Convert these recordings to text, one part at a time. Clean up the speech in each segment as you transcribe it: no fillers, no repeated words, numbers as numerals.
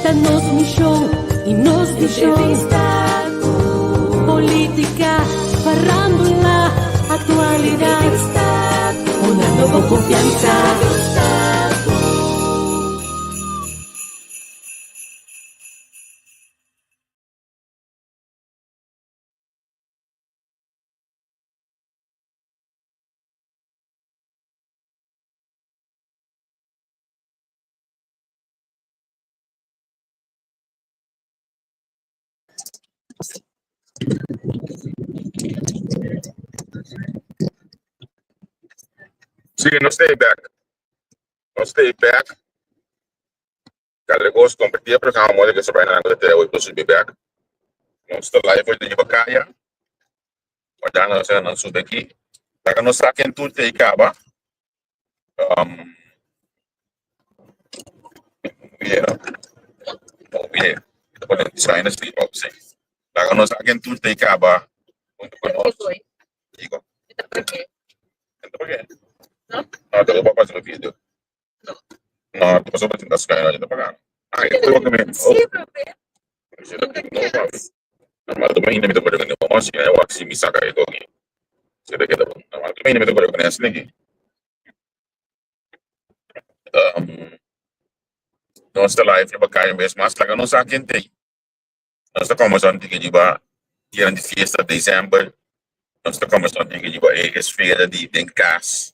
ta nos mishon i nos vishon. Polítika, farándula, aktualidat. Hunando bo konfiansa. Sí, nos ta e bek. Nos ta e bek. Kada kos kompartí e programa moda ke sobra nan ku ta tera hoy subi bek. Nos ta live hoy di riba kaya. Wardando nos nan subi aki. Laga nos sa ken tur ta e kaba. Um, yeah. Oh, yeah. Sign us up, sí. Laga nos sa ken tur ta e kaba. Junto ku nos. Digo. Ento por qué? No? No, te lo paso el video. No. No, te paso pa sky no te pagan. Ay, esto lo que me. Sí, papi. No, papi. Normal, tu imagina mi te acuerdo con el si yo si mi saca esto aquí. Se te queda. Normal, tu imagina mi te acuerdo con ese aquí. Um, nos ta live riba kaya un bes mas. Laga nos sa ken t'ei. Nos ta kombersá un tiki riba dia di fiesta december. Nos ta kombersá un tiki riba e esfera di den kas,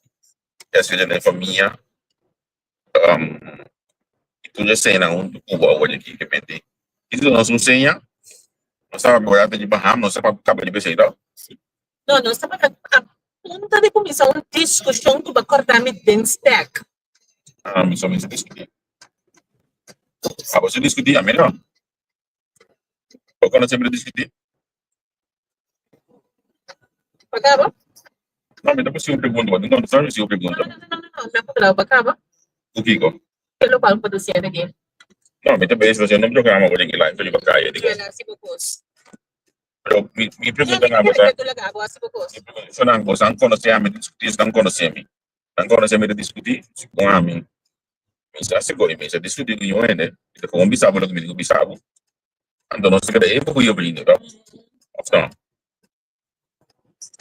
e esfera den famia. Um, i tur eseinan huntu ku bo awor aki ke menti. I si nos un seña, nos ta papia riba ham, nos ta kaba riba esei to. No, nos tabata a punto di kuminsá un diskushon ku bo a kòrda mi den stek. Ah, mi so mi sa diskutí. Abo sa diskutí, ami no. Bo konosé mi ta diskutí? Bo kaba? No, mi ta por un pregunta, bo no ta recibo pregunta. No, no, no, no, no, mi a puntra bo kaba. Ku kiko? Ke lokual bo ta hasiendo aki? No, mi ta bezig haciendo un programa por aki live riba kaya. Yo a hasi bo kos. Pero mi, mi pregunta na bo ta, mi pregunta, so nan, boso nan konosé ami diskutí, so nan konosé mi. Nan konosé mi ta diskutí, si kon ami, mi sa sigur, mi sa diskutí ku niun hende, mi ta kon bisa bo loke mi tin ku bisa bo. Anto nos ta keda even ku vrienden, toch? Of no?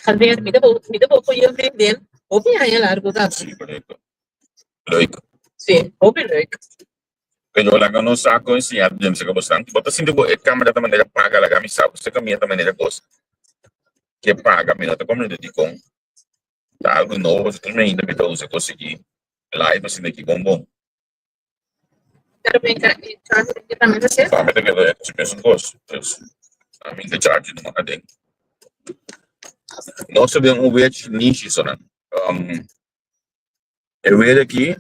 Javier, mi ta bo, mi ta bo goeie vriendin. Hopi aña largo kaba. Sí, korekto. Leuk. Sí, hopi leuk. Pero laga nos sa con enseñar dem seka bosnan. Bo ta sinti ku e camera ta manera paga laga mi sa ku seka mi ta manera kos ke paga mi no ta comprende dikon. Ta algo nobo pasobra tur mi ainda mi ta usa kos aki live asina aki bon bon. Pero benka e charger ke tambe ta ser? Tambe ta keda e mesun kos. Dus ami ta charge numa aden. Nos ta den un wech nishi sonan. Um, e weer aki,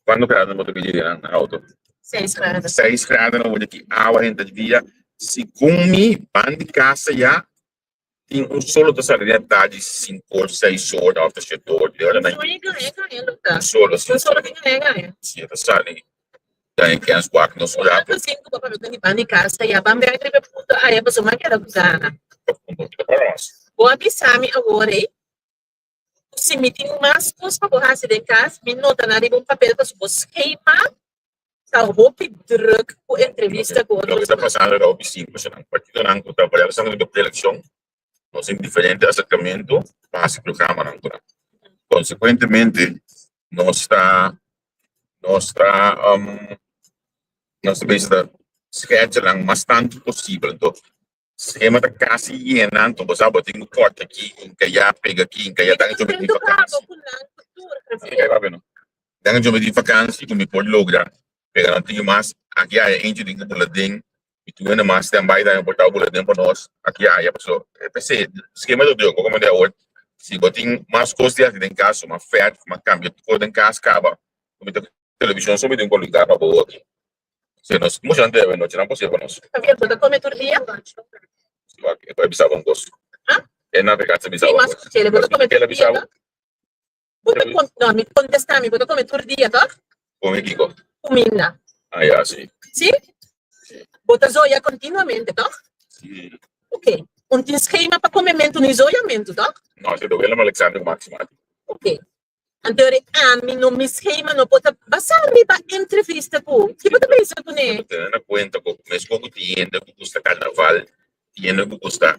cuando graden bo ta bidi den auto? 6 graden. 6 graden awor aki, awa henter dia. Segun mi, ban di casa ya, Tin un solo ta sali den tardi sinku or, seis or, of ta shete or, de ora nan. Un solo, si. Si, e ta sali den e kens wak nos un rato. Bo a bisa mi awor ei ku si mi tin mas kos pa bo hasi den kas, mi nota nan riba un papel pasobra bo schema Ta hopi druk ku entrevista ku otro Loke ta pasando ta hopi simpel, esnan partidonan ku ta apoyá esnan ku ta preelekshon nos tin diferente aserkamentu pa hasi programanan ku nan. Konsekuentemente nos ta nos ta nos ta bisa ta schedule nan mas tantu posibel. Anto skema ta kasi yena anto bo sa bo tin ku kòrta aki, hinka ya, pega aki, hinka ya, dan djobe di vakansi. Dan djobe di vakansi ku mi por logra pega nan tiki mas aki aya eentje tin ku bula den mi tur hende mas stand by tambe por ta bula den pa nos aki aya paso p'esei skema ta druk bo komende awor si bo tin mas kos di hasi den kas suma fèt suma kambia tur kos den kas kaba ku mi ta televishon so mi tin ku luga pa bo aki si nos mucha nan debe nochi nan por sirbi pa nos. Javier bo ta kome tur dia? Si wak e bisa bo un kos e navegantes a bisa Si bo un mas kos bo ta kome tur dia to? Bo ta kom, no, mi kontestá mi, bo ta kome tur dia, tòg? Kome kiko? Kuminda. Ah, ya, si. Si? Bo ta zoya kontinuamente, tòg? Si. Ok. Un tin skema pa komementu ni zoyamentu, tòg? No, si ta Willem Alexander ku Maxima. Ok. Anto ri ami no mi schema no por ta basá riba entrevista ku ki bo ta bisa kuné? Bo tene na kuenta ku meskos ku tin hende ku gusta karnaval, tin hende ku gusta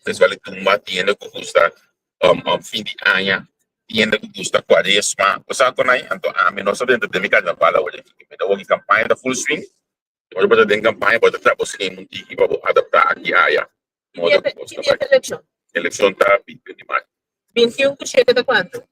festival di tumba, tin hende ku gusta fin di aña, tin hende ku gusta kuaresma. Bo sa kon ai? Anto ami no sa dentro den mi karnaval awor aki. Mi ta wak kampaña ta full swing. Ora bo ta den kampaña bo ta traha bo schema un tiki pa bo adaptá aki aya. Modo ku Ki dia ta elekshon? Elekshon ta 21 di mayo. 21 ku shete ta kuantu?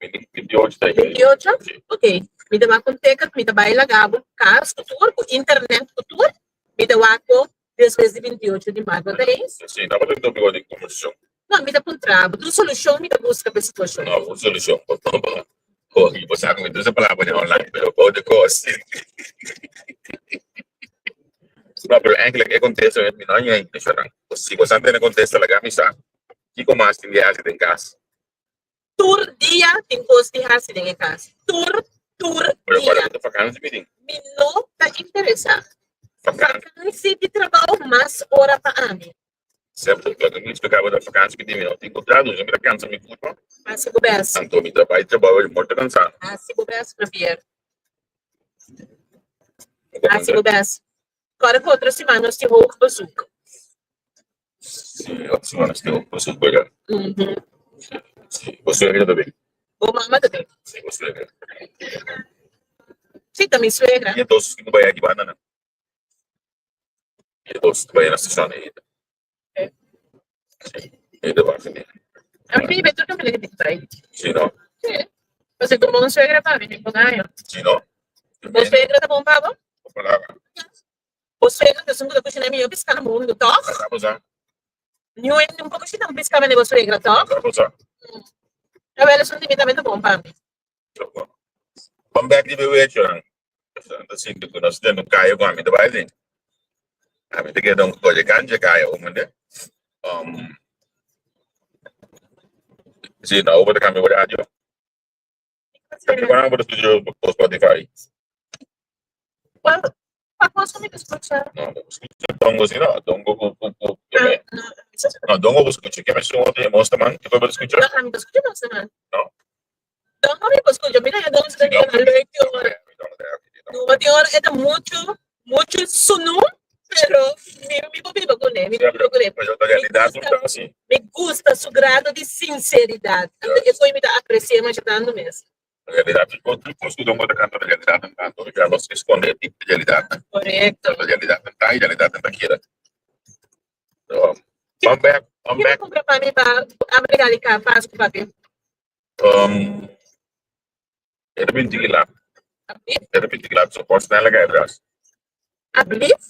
28 ta e. 28? Si. Ok. Mi ta wak un ticket, mi ta bai laga bo kas ku tur, ku internet ku tur. Mi ta wak bo despues di 28 di mayo. Bo ta eens? Si, no bo ta topiko di kombersashon. No, mi ta puntra bo. Tur solushon mi ta buska pa e situashon. No, un solushon. Bo sa ku mi ta usa palabra den online, pero bo de kos. No, pero eigenlijk e contesta mi no haña ainda, Sharon. Si bo sa tene contesta laga mi sa. Kiko mas tin di hasi den kas? Tur dia tin kos di hasi den e kas. Tur, tur Pero dia. ora bo ta vakansi mi tin. Mi no ta interesá. Vakansi. Vakansi di trabou mas ora pa ami. Semper lo ke mi explica bo ta vakansi mi tin mi no tin contrato, mi ta cansa mi curpa. Hasi bo bes. Anto mi ta bai trabou i morto cansa. Hasi bo bes, Javier. Hasi bo bes. Kòrda ku otro siman nos tin hoog bezoek. Sí, otro siman nos tin hoog bezoek, bèrdat? Sí, bo suegra ta bin. Bo mama ta bin. Sí, bo suegra. Sí, ta mi suegra. I e dos ku bai aki banda nan. E dos ta bai na stashon ei. Sí, e ta bai. A mi biba tur kaminda ku tin bai. Sí, no? Sí. Pasobra ku bo suegra pa mi tin bon aña. Sí, no? Bo suegra ta bon pa bo? Bo palabra. Bo suegra ta esun ku ta kushina e mihó piská na mundu, tòg? Sa bo sa. Niun hende no por kushina un piská manera bo suegra, tòg? Sa bo sa. Awel esun di mi tambe ta bon pa mi. Come back di bewecho nan. Ta sinti ku nos den un kaya ku ami ta bai den. Ami ta keda un kolle kanje kaya o mende. Um, si, no, bo ta kambia bo radio. Kambia bo bo ta studio bo Spotify. Well, pa kos ku mi ta skucha. No, bo skucha dongo si no, dongo ku ku ku. No, dongo bo skucha. Ke me sun otro mosta man, ke bo ta skucha? No, ami ta skucha mosta man. No. Dongo mi por skucha, mi ta dongo si ta na leuk di ora. No, di ora e ta muchu, muchu sunu, pero mi mi por biba kuné, mi por biba kuné. Pero na realidad no ta así. Mi gusta su grado di sinseridat. Anto e koe mi ta apresia masha tantu mes. Na realidad tur kos ku dongo ta kanta na realidad nan ta anto mi nos eskonde e tipo di realidad nan. Korekto. Na realidad nan ta i realidad nan ta keda. So, come back, come Kiko back. kumpra pa mi pa abo regali ka Pasku papi? Um, e ta binti kila. Ablief? E ta binti kila, so PostNL a kai atras. Ablief?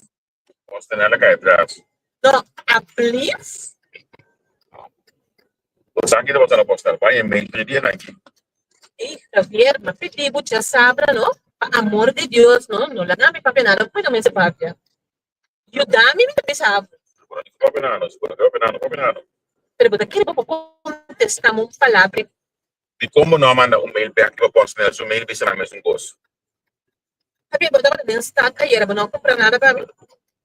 PostNL a kai atras. No, ablief? Bo sa ki ta pasa na PostNL? Bai e mail tur dia na aki. Ey, Javier, m'a pidi bo djasabra no, pa amor di Dios no, no laga mi papia nada ku mi no mester papia. Yuda mi, mi ta bisa bo. Bo no tin ku papia nada, si bo no ke papia nada, no papia nada. Pero bo ta kere bo por kontestá mi un palabra. Dikon bo no a manda un mail bek riba PostNL? Su mail bisa nan mesun kos. Javier, bo tabata den stad ayera, bo no a kumpra nada pa mi?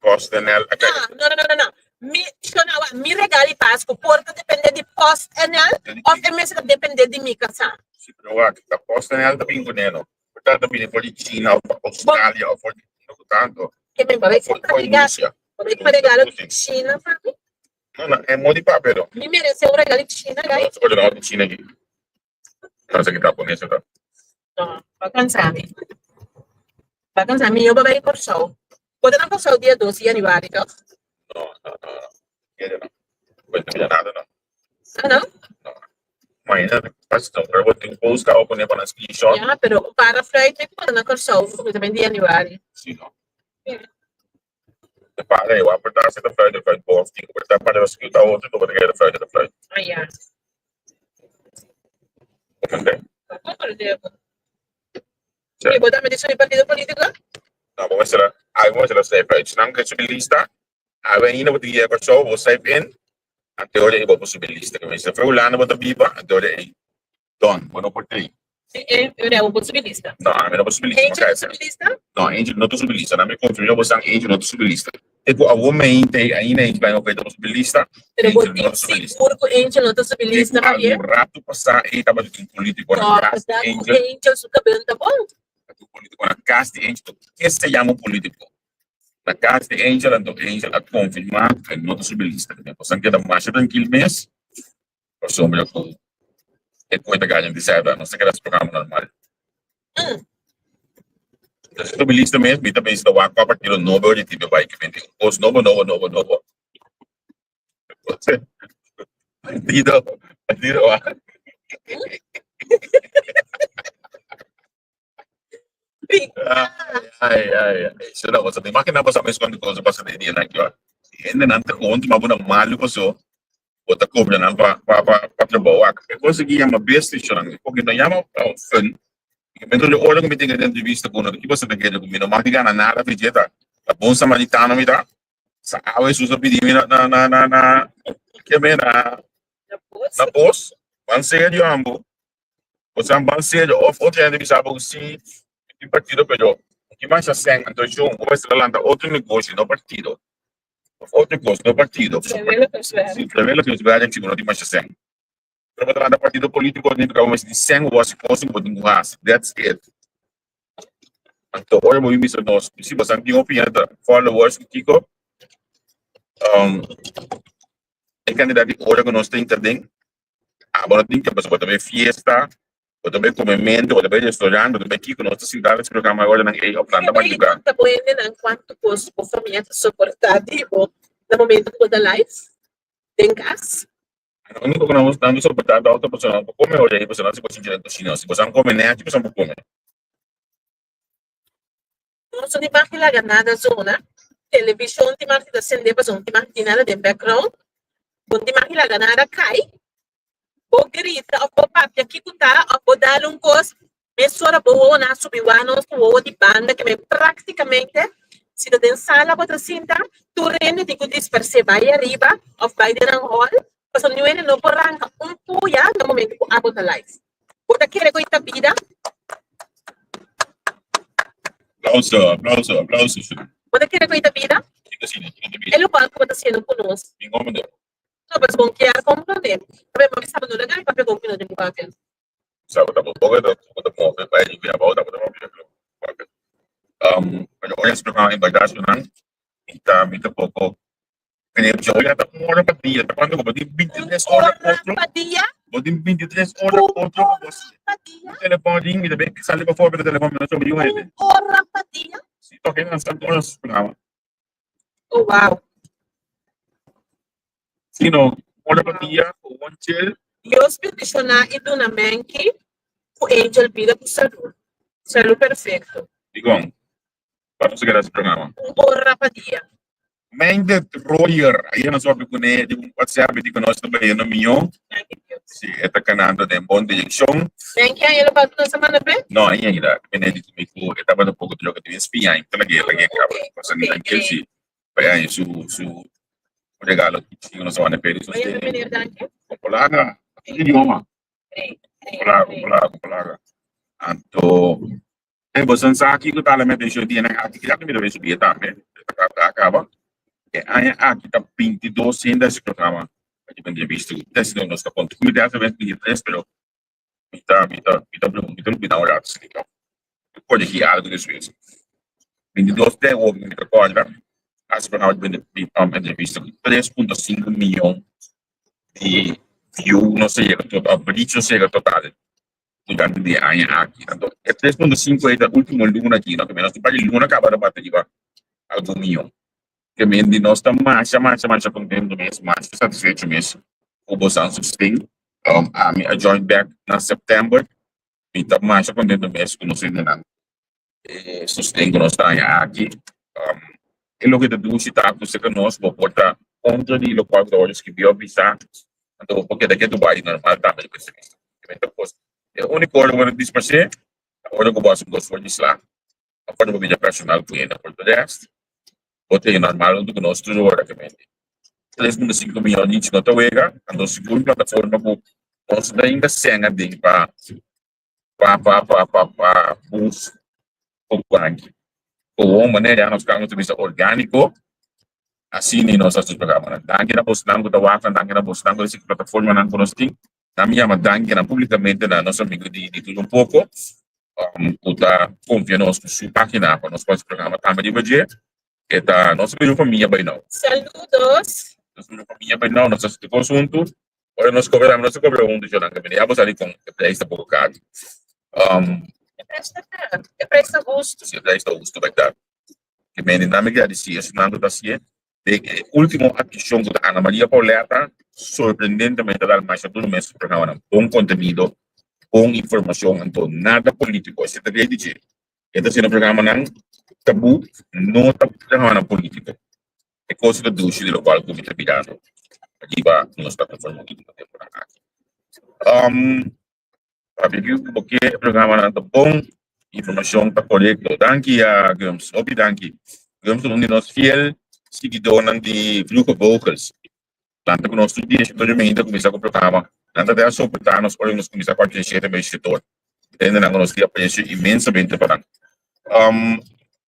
PostNL a kai. No, no, no, no, no. Mi, shona awa, mi regal di Pasku por ta depende di PostNL òf e mester ta depende di mi kasá? Si, pero wak, ta PostNL ta bin kuné no. Por ta ta bini for di China of Australia of for di unda ku tanto. Ke men bai For kumpra regalo, Rusia. bai kumpra regalo di China pa mi? No, no, e modi papia do. Mi merece un regalo di China, guys. No, se ordenado di China aki. No, esaki ta japones ta. No, ba kansa mi. Ba kansa mi, yo ba bai Kòrsou. Bo ta na Kòrsou dia 2 di yanüari, tòg? No, no, no, no. Kere no. Bo ta mira nada no. Ah, no? No. Mañana pas no, pero bo tin post ka o pone pa na screenshot. Ya, pero un para fruit mi por na Kòrsou, ku mi ta bai di yanüari. Si, no. De para e wak por ta si ta fruit de fruit bof tin ku por ta para rescue ta otro ku bo ta kere de fruit de fruit. Ah, ya. Comprende? Comprende. I bo tambe di subi partido politico? No, bo mester a, ai bo mester a snipe uit. Si nan ke subi lista, awe ainda bo tin yega Kòrsou, bo snipe in, anto ora ei bo por subi lista. Ke mester for Hulanda bo ta biba, anto ora ei done, bo no por tei. Si e ora bo por subi lista. No, ami no por subi lista. Angel ta subi lista? No, Angel no ta subi lista. Nan mi konfirma bo san Angel no ta subi lista. Te ku awor mente ainda Angel a oferta pa subi lista. Pero bo Angel tin no ta subi lista. sigur ku Angel no ta subi Te lista, ku Javier? algun ratu pasá ei tabata tin polítiko na Kòrda kas di ku Angel. Angel su kabel ta bon. Tabatin polítiko na kas di Angel. Ke se yama un polítiko? Na kas di Angel, anto Angel a konfirmá ku e no ta subi lista. Nos a keda masha trankil mes pasobra ku e koe ta gana di sèta. Nos ta keda hasi programa normal. Nos ta subi lista mes, mi ta pensa ta wak kua partido nobo di tipe bai ke bini un kos nobo nobo nobo nobo. Partido partido wak. Ai ai ai. Sera bo sa ta imaginá bo sa mes kuantu kos a pasa den e dianan aki wak. Hendenan ta gewoon tuma bo na malu paso bo ta kobra nan pa pa pa pa trabou wak. E kos aki yama business shon. E poke no yama fun. Dentro di ora ku mi tin e entrevista ku no ta ki bo sa ta kere ku mi no mag di gana nada fijeta. Ta bon samaritano mi ta. Sa awe Hesus a pidi mi na na na na na ke me na na bos. Ban serio ambo. Bo ban serio of otro hende bisa bo si tin partido pero ki masha sèn anto shon bo mester a lanta otro negoshi no partido of otro kos no partido. Si Flavelo Kunstwerk si bo no tin masha sèn. Pero bo ta lanta partido politico nifica bo mester tin sèn bo hasi kos ku bo tin ku hasi that's it. Anto ora bo bin bisa nos si bo san tin hopi hende ta followers ku kiko e kantidat di ora ku nos tin ta den Abo no tin ke pasobra bo ta bai fiesta, bo ta bai komementu, bo ta bai restaurant, bo ta bai kiko, nos ta sinta na programa e oranan ei òf lanta Kende maduga. konta bo hendenan kuantu kos bo famia ta soportá di bo na momento ku bo ta live den kas? E úniko ku nan ta soportá ta otro persona por kome ora ei, pasobra nan si por sinti den kushina. Si bo san kome nèchi, bo san por kome. Nos no tin mag di laga nada zona. Televishon tin mag di ta sende pasobra no tin mag di tin nada den background. Bo no tin mag di laga nada kai. Bo grita of bo papia kiko ta of bo dal un kos, mesora bo wowonan a subi wak nos ku wowo di banda ke men praktikamente si ta den sala bo ta sinta, tur hende tin ku dispers'é bai ariba of bai den nan hòl pasobra niun hende no por ranka un puya na momento ku abo ta live. Bo ta kere ku e ta bida? Aplauso, aplauso, aplauso. Bo ta kere ku e ta bida? Kiko asina, kiko ta bida? E lokual ku bo ta hasiendo ku nos. Bin hombre. No, pues bon kier komprondé. Tabe bo bisa bo no laga mi papia ku mi no tin ku papia. Sa bo ta bo boka ta bo ta move bai di kuya abou ta bo ta move papia. Pero ora esaki nan en berdad nan mi ta mi ta poko Creo yo ya ta un hora pa dia. Ta cuanto bo tin 23 hora otro. Bo tin 23 hora otro. Un telefon ring mi ta ben sali pa for pero telefon mi no sobre un hende. Hora pa dia? Si toke nan sa horas programa. Oh wow. Si no, hora pa dia un chill. Dios bendiciona y duna Menki cu Angel bida cu salud. Salud perfecto. Digon. Pa nos keda si programa. Un ora pa dia. Mende Royer, ayer nos papia kuné di un WhatsApp di ku nos ta bayendo mihó. Danki Dios. Si, e ta kanando den bon direkshon. Danki aña lo papia nos a manda p'e. No, aña ainda. Mende di mi ku e tabata poko drog, e tin spia, e ta lag'é, lag'é kaba. Pasobra mi tranquil si. Pa e aña su su regalo ku nos a manda p'e di Oye, meneer, danki. Kompolaga, idioma. Kompolaga, kompolaga, kompolaga. Anto E boso sa kiko ta la mi atencion dianan aki, ya ku mi ta bay subi e tambe, ta caba. E aña aki ta 22 hende a hasi programa pa di entrevista ku test nos ta konta. Mi ta haci 23 pero mi ta mi ta mi ta mi ta lubida un rato si no. Mi corrigi algo despues. 22 te awor mi ta corda hasi programa di entrevista ku 3.5 miyon di view nos a yega total, reach nos a yega total. Durante di e aña aki. Anto e 3.5 ei ta ultimo luna aki, no? Nos tin par di luna kaba ta bati riba algun miyon. Ke men di nos ta masha, masha, masha kontento mes, masha satisfecho mes ku boso sosten. Ami a join back na September. Mi ta masha kontento mes ku nos hendenan e sosten ku nos ta haña aki. E loke ta dushi ta ku serka nos bo por ta kontra di lokual ku ta wòrdu skibí òf bisá, anto bo por keda ke Dubai normal tambe di prestamista. E úniko ora ku bo ta disparsé ta ora ku bo hasi un kos for di sla òf ora bo bira personal ku hende. Por di rèst bo ta normal huntu ku nos tur ora. 3.5 miyon di no ta wega, anto sigur plataforma ku nos no ta hinka sèn aden pa pa pa pa pa pa boost poco aki. Gewoon manera nos kan nos ta bisa orgánico. Asina nos a hasi programanan. Danki na bosnan ku ta wak, danki na bosnan ku ta sigui plataformanan ku nos tin. Nan mi yama danki nan publikamente na nos amigo di di Tur Un Poko ku ta konfia nos ku su página pa nos por hasi programa tambe riba dje. E ta nos bira un famia bai nou. Saludos. Nos bira un famia bai nou, nos ta hasi tur kos huntu. Ora nos kobra tambe nos ta kobra huntu djo nan kaminda. Ya bo sa dikon e preis ta poko karu. E preis ta karu, e preis ta hustu. Si e preis ta hustu bèrdat. Ke mende nan mi gradisí esunnan ku ta hasié. Den e último atkishon ku ta Ana Maria Pauletta, sorprendentemente a dal masha duru mes su programanan. Bon kontenido, bon informashon, anto nada polítiko. Esei ta grei di dje. E ta hasiendo programanan tabú, no ta programanan polítiko. E kos ta dushi di lokual ku mi ta mirando riba nos plataforma último tempunan aki. Papia ku bo ke e programanan ta bon, informashon ta korekto. Danki ya Gums, hopi danki. Gums ta un di nos fiel siguidónan di Vroege Vogels. Nan ta ku nos tur dia eskritorio mainta kuminsá ku programa. Nan ta deha soportá nos ora nos kuminsá kuarta di shete mei eskritorio. Tende nan ku nos tin apresio inmensamente pa nan.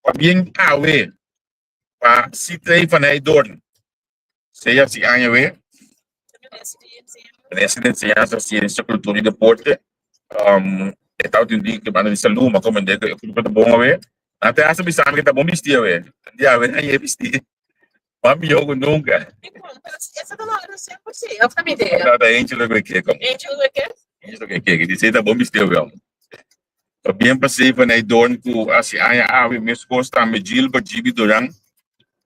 Pabien awe pa Citrey van Heydoorn. Sea si aña we. Minister di Enseñansa, Siensia, Kultura i Deporte e tabata un dia ku banda di salú, m'a komprendé ku e grupo ta bon awe. Nan ta hasta bisa mi ku ta bon bistí awe. Di awe nan yei bistí mas mihó ku nunka. Tabata Angelo ku e ke kom. Angelo ku e ke, di si ta bon bistí awe homber. Pabien pa Steven Heidorn ku hasi aña awe, meskos tambe Gilbert Gibi Duran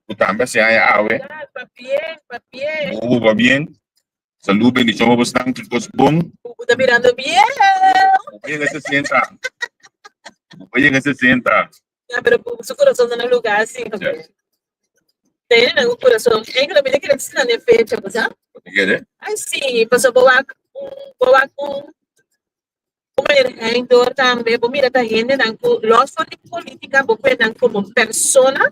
ku tambe hasi aña awe. Pabien, pabien. Bubu pabien. Salud, bendishon pa bosnan, tur kos bon. Bubu ta mirando bieu. Bubu yega 60. Bubu yega 60. Ya, pero Bubu su kurason ta na lugar si. Yes. Tene na ku kurason. Enkel mi ta kere sina ne fecha, bo sa? Bo ta kere? Ay si, pasobra bo wak un, bo wak un Un manera hein door tambe bo mira ta hendenan ku los for di politica bo kue nan komo persona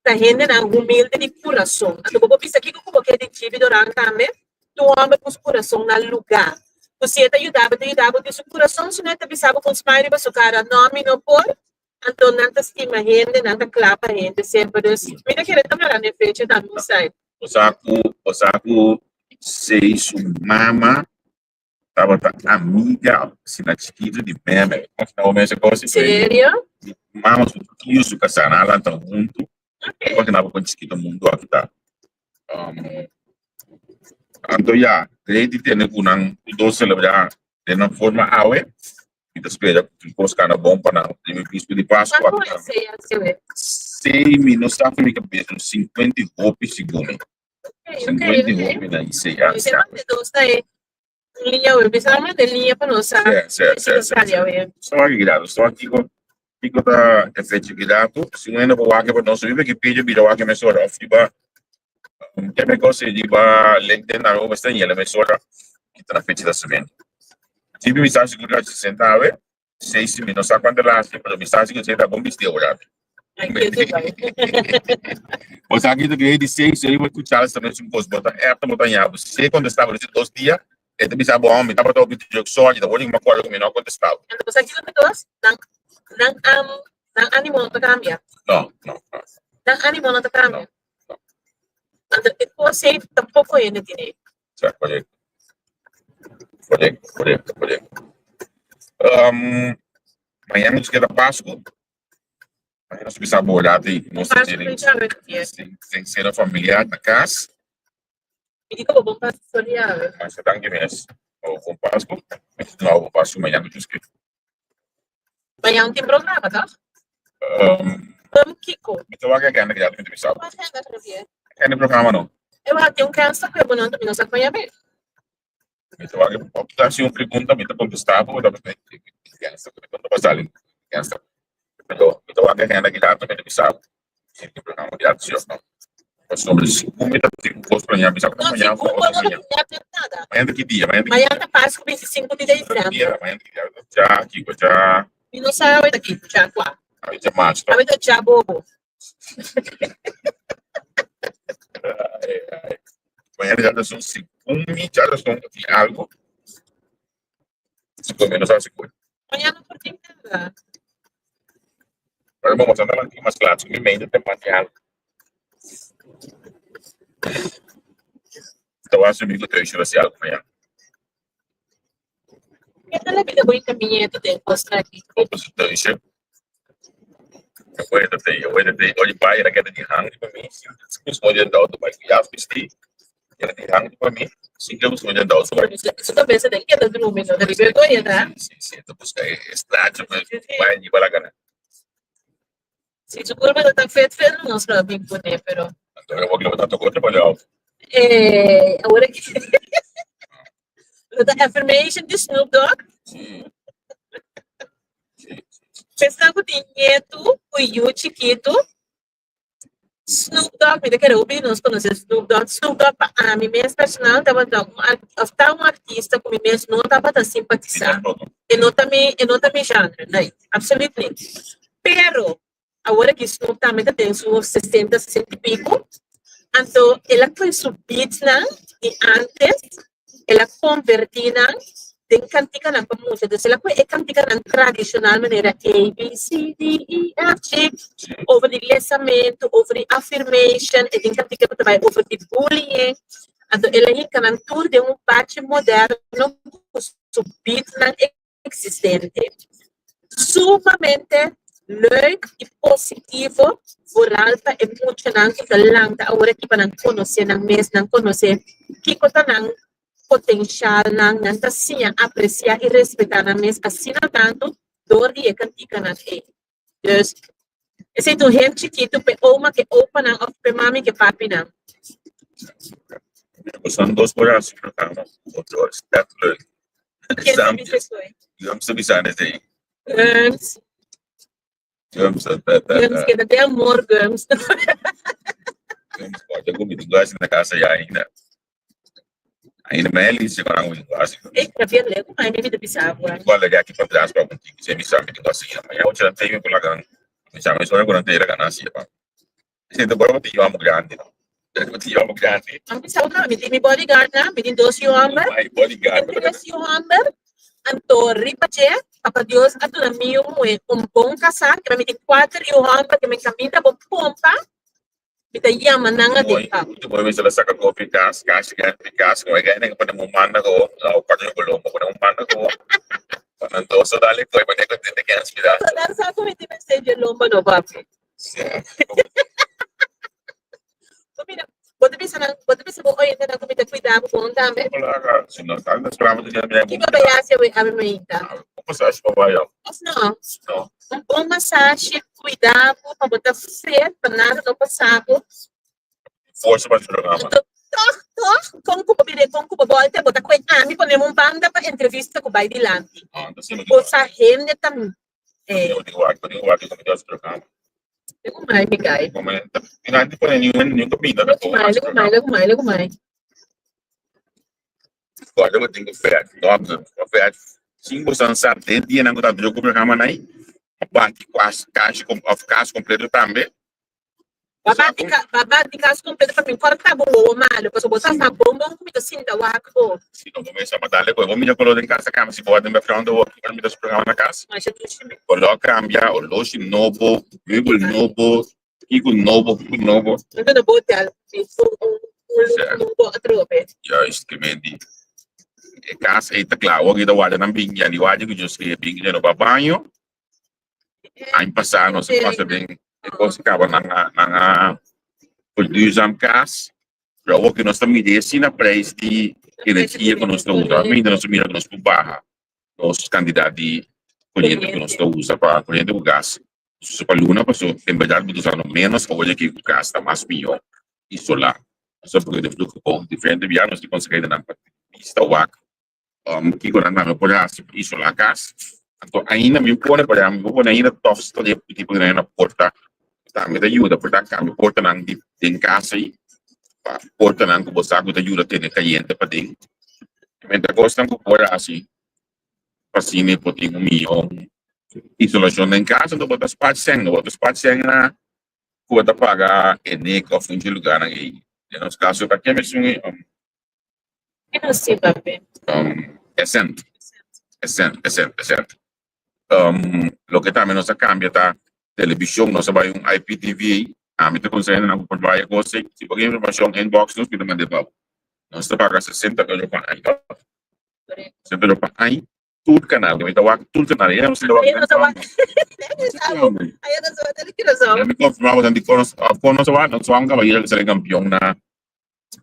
ta hendenan humilde di kurason. Anto bo por bisa kiko ku bo ke di Gibi Doran tambe ta un homber ku su kurason na luga. Ku si e ta yuda bo e ta yuda bo di su kurason si no e ta bisa bo ku un smile riba su kara no mi no por. Anto nan ta stima hende nan ta kla pa hende semper dus mi ta kere ta mara ne fecha tambe un sai. Bo sa ku bo sa ku sei su mama tabata amiga asina chikitu di meme. Serio? Mama su tio su kasá nan a lanta huntu. Porque nan con chiquito mundo aki ta. Anto ya, rei di tene ku nan dos celebra den nan forma awe. Mi ta spera ku tur kos kana bon pa nan den e bispo di Pascua. Cuanto es ella, Sue? Sei mi no sa for mi cabeza, un 50 y hopi segun mi. 50 y hopi na ICA. Mi se mande dos ta e liña we. Mi sa mande liña pa nos sa. Sí, sí, sí, sí. Sto aki grado, sto aki kiko kiko ta e fecha grado. Si un hende por wak pa nos riba Wikipedia bira wak mesora of riba ke me kos riba LinkedIn nan mester yela mesora kita na fecha ta subiendo. Si mi sa sigur ka 60 awe. Seis mi no sa cuanto el haci, pero mi sa si cu ta bon bisti awor. Bo sa ki ta cree di seis, yo iba cu Charles tambe su cos, bo ta app bo ta ña, bo si contesta bo disi dos dia, e ta bisa bo, mi tabata hopi druk, sorry, ta hopi mi acuerdo cu mi no a contesta. Anto bo sa kico ta cos? Nan, nan, nan animo no ta cambia. No, no, no. Nan animo no ta cambia. No, no. Anto e cos ei tampoco hende tine. Sa, correcto. Correcto, correcto, correcto. Mañana nos keda Pascu. Mañana nos bisa bola di nos Pascu ta llave también. Sin cena familiar na cas. Mi di como bon Pascu ta llave. Masha danki mes. O bon Pascu. No, bon Pascu mañana nos keda. Mañana tin programa, toch? Kiko? Mi ta wak agenda ya mi ta bisa. Wak agenda también. Agenda programa no. E wak tin un cansa ku e bonan mi no sa kwan yabe. Mi ta wak op ta hasi un pregunta mi ta kontestá bo ta cansa ku mi ta sali cansa. Pero mi ta wak agenda ki dato mi ta bisa bo. Si tin programa di arte si of no. Pasobra si ku mi ta tin kos planeá mi sa ku No, si mañana ku bo no ta planeá nada. Mañana ta ki dia? Mañana ta ki Mañana ta Pasku 25 di diciember. Mañana ta ki dia? Dja kiko dja. Mi no sa awe ta kiko dja kua. Awe dja macho. Awe ta dja bobo. Ai, ai. Mañana dja ta son segun mi dja ta son di algo. Segun mi no sa segun. Mañana no por tin nada. Pero vamos a andar mas claro, mi mente te mate algo. Ta wak su amigo thuis lo hasi algo mañana. Keda la bida bo inta mi nieto den kosnan aki. Thuis. Acuérdate, oye, pai, era que di hang pa mi, si que de auto bai ya vesti, era di hang pa mi, si que busco de auto bai. Su cabeza den keda drumi, no? Di vergüenza, ta? Si, te busca estracho, bai di bala gana. Si su curva no tan fet fet, nos lo bin pone, pero Anto eu vou levantar to outro para auto. Awor aki lo ta affirmation di Snoop Dogg. Si. Esnan ku tin nietu ku yu chikitu, Snoop Dogg, mi ta kere hopi di nos konosé Snoop Dogg. Snoop Dogg pa ami mes personal tabata un òf ta un artista ku mi mes no tabata simpatisá. E no ta mi e no ta mi genre, nee, absoluut niet. Pero awor aki Snoop tambe ta den su sesenta, sesenta i piku, anto el a kohe su beatsnan di antes, el a konvertí nan den kantikanan pa mucha. Dus el a kohe e kantikanan tradishonal manera A, B, C, D, E, F, G, over di lesamentu, over di affirmation, e tin kantika ku ta bai over di bullying. Anto el a hinka nan tur den un bachi moderno ku su beatnan existente. Sumamente leuk y positivo, vooral pa e muchanan cu ta lanta awor aki pa nan conoce nan mes, nan conoce kico ta nan potencialnan, nan ta siña aprecia y respeta nan mes asina tanto door di e canticanan ey. Dus, esey ta un hint chikito p'e oma ke opanan of p'e mami ke papinan. Bosan dos por haci programa cu otro, es echt leuk. Ken ta bisa esoi? Gums ta bisa esei. Gums. Gums ta ta ta. Gums keda den amor Gums. Gums corta cu mi tin cu haci na casa ya ainda. Ainda me Alicia con un quasi. Ei, Javier, lego mai mi ta bisa bo. Igual de aki pa tras pa un tiki se mi sa mi tin cu haci. Mañana ocho nan temi por laga. Mi sa mi soña cu nan ta yega na haci pa. Sinto por bo tin yu amo grandi no. Bo tin yu amo grandi. Ami bisa bo mi tin mi bodyguard nan, mi tin dos yu homber. My bodyguard. Mi tin tres yu homber. Anto riba dje, Papa Dios a duna mi yu muhe un bon kasá, ke mi tin kuater yu homber ke mi kaminda bo pompa, mi ta yama nan aden pa. Último vez el a saka kofi kas, kas gigante kas, ku e gana pone un manda ko, o cuatro colombo pone un manda ko. Nan dos a dale koe pone kontente kens mira. Nan sa ku mi tin mester dje lomba no papi. Mira, bo ta bisa nan, bo ta bisa bo oyentenan ku mi ta kuida bo bon tambe? Si no ta esperando di mi. Kiko bo hasi awe awe mainta? Un masashi pa bai. Of no? No. Un bon masashi kuida bo pa bo ta fit, pa nada no pasa bo. Forsa pa programa. Anto tog tog kon ku bo bira kon ku bo bolta bo ta koe ami pone un banda pa entrevista ku bai dilanti. Ah, ta sima. Bo sa hende ta Eh. Yo digo aki, digo aki como Dios programa. Lego mai, mi guy. Como mira, antes pone ni un ni un comida, Lego mai, lego mai, lego mai, lego mai. Guarda bo tin vet, no, vet. Cinco san sa den dia nan ku ta druk programa nai. Bati kwas cash of cas completo tambe. Baba di ka, baba di kas kompleto pa mi kòrta bo wowo malu, pasobra bo sa sa bon bon ku mi ta sinta wak bo. Si no bo mester a dale ku e bo mira koló den kas ta kambia si bo a den background awor ki ora mi ta su programa na kas. Masha dushi mi. Koló a kambia, oloshi nobo, meubel nobo, kiko nobo, kiko nobo. Mi ta na bo hotel, mi un un un look nobo atrobe. Juist, ke men di e kas ei ta kla, awor ki ta warda nan bin ya di warda ku Dios ke bin ya no pa baño. Aña pasá nos a pasa den e kos kaba nan a nan a verduurzaam kas, pero awor ku nos ta mira e asina prijs di energia ku nos ta usa, ainda nos ta mira ku nos por baha nos kantidat di koriente ku nos ta usa pa koriente ku gas nos usa pa luna pasobra en bèrdat bo ta usando ménos awor aki ku gas ta mas mihó isolá. Pasobra porque den diferente biaha nos tin konseheinan pa bista wak Kiko nan tambe por hasi pa isolá kas? Anto ainda mi pone por ehèmpel, mi pone ainda tòg stolep ku tipo nan na porta tambe ta yuda por ta kambia portanan di den kas ei pa portanan ku bo sa ku ta yuda tene kayente paden. Mientras kosnan ku por hasi pa asina por tin un mihó isolashon den kas anto bo ta spart sèn, bo ta spart sèn na ku bo ta paga enek òf un dje lugarnan ei. Den nos kaso ta keme esun ei. Essent, essent, essent, essent. Loke tambe nos a cambia ta television, nos a bay un IPTV. Ami ta konsehá nan ku por bai e kos ei. Si bo ke informashon, inbox nos, mi ta mand'é pa bo. Nos ta paga 60 euro pa aña, tòg? 60 euro pa aña, tur kanal. Mi ta wak tur kanal. E nos ta wak Ayer nos a wak. Ayer nos a wak tele Curaçao. Mi konfirmá bo di kon nos, kon nos a wak. Nos wak un kabayero ku sali kampion na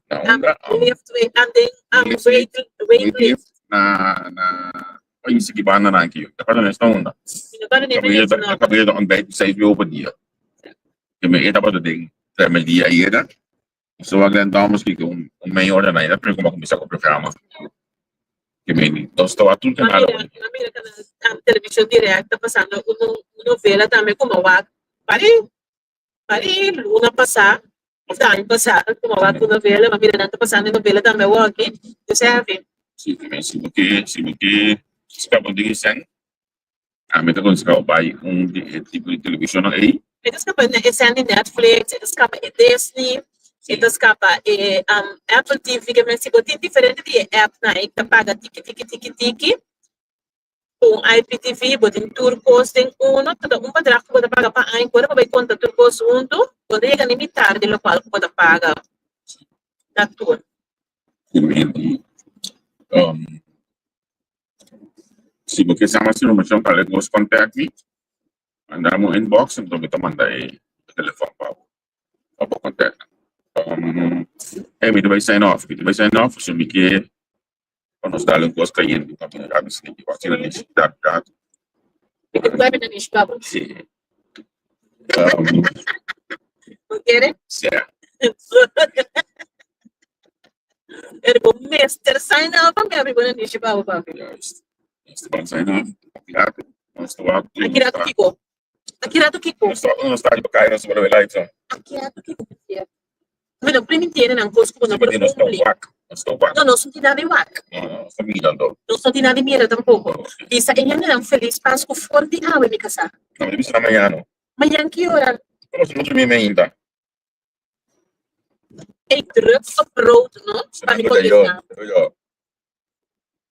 na unda? Lift, wait, and then wait, wait, lift. Na na Oye, si ki banda nan aki. Ta pasa nes na unda. Kabayero ta kabayero ta ontbijt seis uur pa dia. Ke me e tabata den tremerdia ayera. So a Glen Thomas kiko un un meia ora na ira pero kuma kuminsá ku programa. Ke me nos tawa tur kanal. Mira, mira kanal televishon direct ta pasando un novela tambe kuma wak. Pari Pari luna pasá, of ta aña pasá, ku mi a wak un novela, mi a mira nan ta pasando e novela tambe awor aki, dus heavy. Si, si bo ke, si bo ke skapa un tiki sèn, ami ta konsehá bo bai un di e tipo di televishonnan ei. E ta skapa e sèn di Netflix, e ta skapa e Disney, e ta skapa e Apple TV, ke men si bo tin diferente di e appnan ei ta paga tiki tiki tiki tiki. Ku un IPTV bo tin tur kos den uno, ta ta un bedrag ku bo ta paga pa aña, ku ora bo bai konta tur kos huntu, bo ta yega ni mitar di lokual ku bo ta paga na tur. Si bo ke sa mas informashon kal e kos kontak mi, manda mi un inbox anto mi ta manda e telefòn pa bo pa bo kontak. Mi ta bai sign off, mi ta bai sign off pasobra mi ke Pa nos dal un kos kayente pa mi rabi sneaky wak sina nishi dak dak. Si. Bo kere? Si. Pero bo mester sign up pa mi abri bo na nishi pa bo papi. Juist. Nos ta ban sign up. Aki rato. Nos ta wak. Aki rato kiko? Aki rato kiko? Nos ta wak nos ta riba kaya nos ta wak live. Aki rato kiko? Mi no primitiene nan kos ku bo no por Nos ta kumpli. wak, nos ta wak. No, nos no tin nada di wak. No, no, nos ta mira anto. Nos no tin nada di mira tampoko. Bisa e hendenan felis Pasku for di awe, mi kasá. No, mi ta bisa nan mañana no. Mañan ki ora? Pero nos no drumi mainta. Ey, druk op rood, no? Pa mi Yo, kontestá. yo.